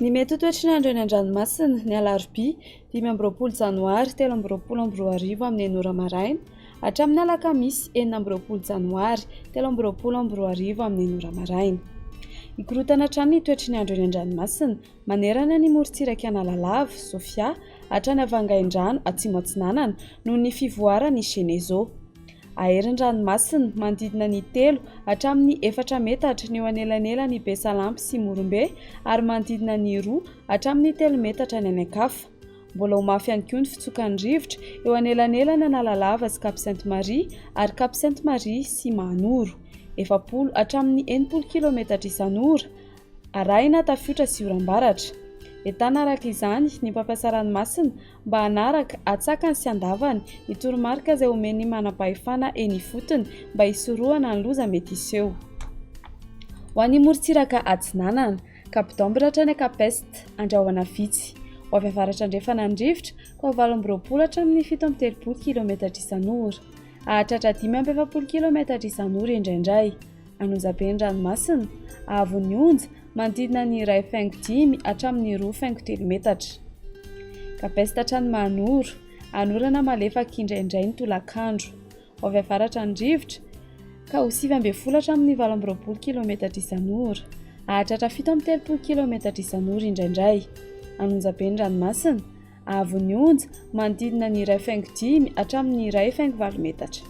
Ny mety ho toetry ny andro eny an-dranomasina, ny alarobia 25 janoary 2023 amin'ny enina ora maraina hatramin'ny alakamisy 26 janoary 2023 amin'ny enina ora maraina. Hikorontana hatrany ny toetry ny andro eny an-dranomasina manerana ny morontsiraka Analalava, Sofia, hatrany Vangaindrano Atsimo Atsinanana noho ny fivoaran'ny Cheneso. Ahery ny ranomasina, manodidina ny telo hatramin'ny efatra metatra ny eo anelanelan'i Besalampy sy Morombe ary manodidina ny roa hatramin'ny telo metatra ny any an-kafa. Mbola ho mafy ihany koa ny fitsokan'ny rivotra eo anelanelan'i Analalava sy Cap Sainte Marie ary Cap Sainte Marie sy Mahanoro. 40 hatramin'ny 60 kilometatra isan'ora, arahina tafiotra sy oram-baratra. Entana araka izany ny mpampiasa ranomasina mba hanaraka, atsakany sy andavany, ny toromarika izay omen'ny manam-pahefana eny ifotony mba hisorohana ny loza mety hiseho. Ho an'ny morontsiraka atsinanana, Cap d'Ambre hatrany Cap Est, andrahona vitsy. Ho avy avaratra andrefana ny rivotra, ka ho 28 hatramin'ny 37 kilometatra isan'ora. Hahatratra 45 kilometatra isan'ora indraindray. An'Onjabe ny ranomasina, haavon'ny onja, manodidina ny iray faingo dimy hatramin'ny roa faingo telo metatra. Cap-Est hatrany Mahanoro, hanorana malefaka indraindray ny tolakandro. Ho avy avaratra ny rivotra, ka ho 19 hatramin'ny 28 kilometatra isan'ora. Hahatratra 37 kilometatra isan'ora indraindray. An'Onjabe ny ranomasina, haavon'ny onja, manodidina ny iray faingo dimy hatramin'ny iray faingo valo metatra.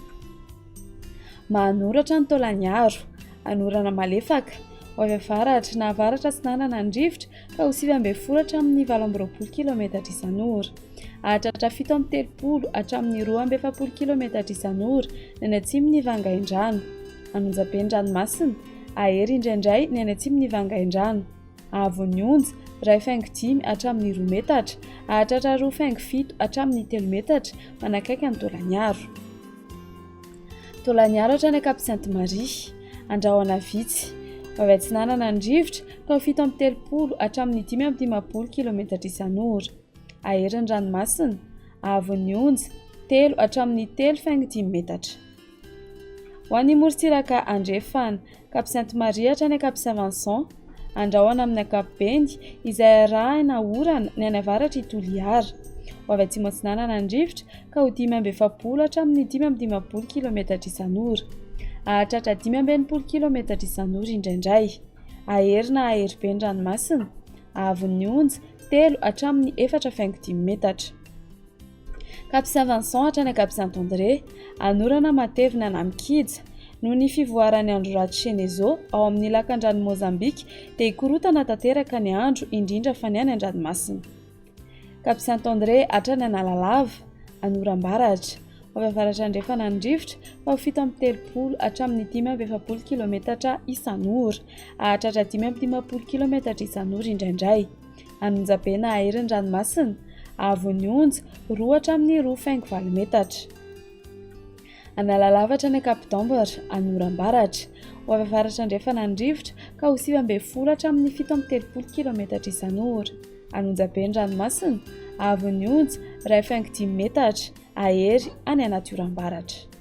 Mahanoratra ny Taolagnaro. Hanorana malefaka. Ho avy avaratra na avaratra atsinanana ny rivotra ka ho 19 hatramin'ny 28 kilometatra isan'ora. Hahatratra 37 hatramin'ny 42 kilometatra isan'ora ny any atsimon'i Vangaindrano. An'Onjabe ny ranomasina. Hahery indraindray ny any atsimon'i Vangaindrano. Haavon'ny onja, iray faingo dimy hatramin'ny roa metatra, hahatratra roa faingo fito hatramin'ny telo metatra manakaiky an'i Taolagnaro. Taolagnaro hatrany Cap Sainte Marie. Andrahona vitsy. Ho avy atsinanana ny rivotra ka ho 37 hatramin'ny 55 kilometatra isan'ora. Hahery ny ranomasina. Haavon'ny onja, telo hatramin'ny telo faingo dimy metatra. Ho an'ny morontsiraka andrefana, Cap Sainte Marie hatrany Cap Saint Vincent, andrahona amin'ny ankapobeny, izay arahina orana ny any avaratr'i Toliara. Ho avy atsimo atsinanana ny rivotra ka ho 45 hatramin'ny 55 kilometatra isan'ora. Hahatratra 65 kilometatra isan'ora indraindray. Hahery na hahery be ny ranomasina, haavon'ny onja, telo hatramin'ny efatra faingo dimy metatra. Cap Saint Vincent hatrany Cap Saint André, anorana matevina na mikija. Noho ny fivoaran'ny andro ratsy Cheneso ao amin'ny lakandranon'i Mozambika dia hikorontana tanteraka ny andro indrindra fa ny any an-dranomasina. Cap Saint André hatrany Analalava, Anoram-baratra. Ho avy avaratra andrefana ny rivotra fa ho 37 hatramin'ny 45 kilometatra isan'ora. Hahatratra 55 kilometatra isan'ora indraindray. An'Onjabe na hahery ny ranomasina, haavon'ny onja, roa hatramin'ny roa faingo valo metatra. Analalava hatrany Cap d'Ambre, Anoram-baratra. Ho avy avaratra andrefana ny rivotra ka ho 19 hatramin'ny 37 kilometatra isan'ora. An'Onjabe ny ranomasina, haavon'ny onja, iray faingo dimy metatra, hahery any anaty oram-baratra.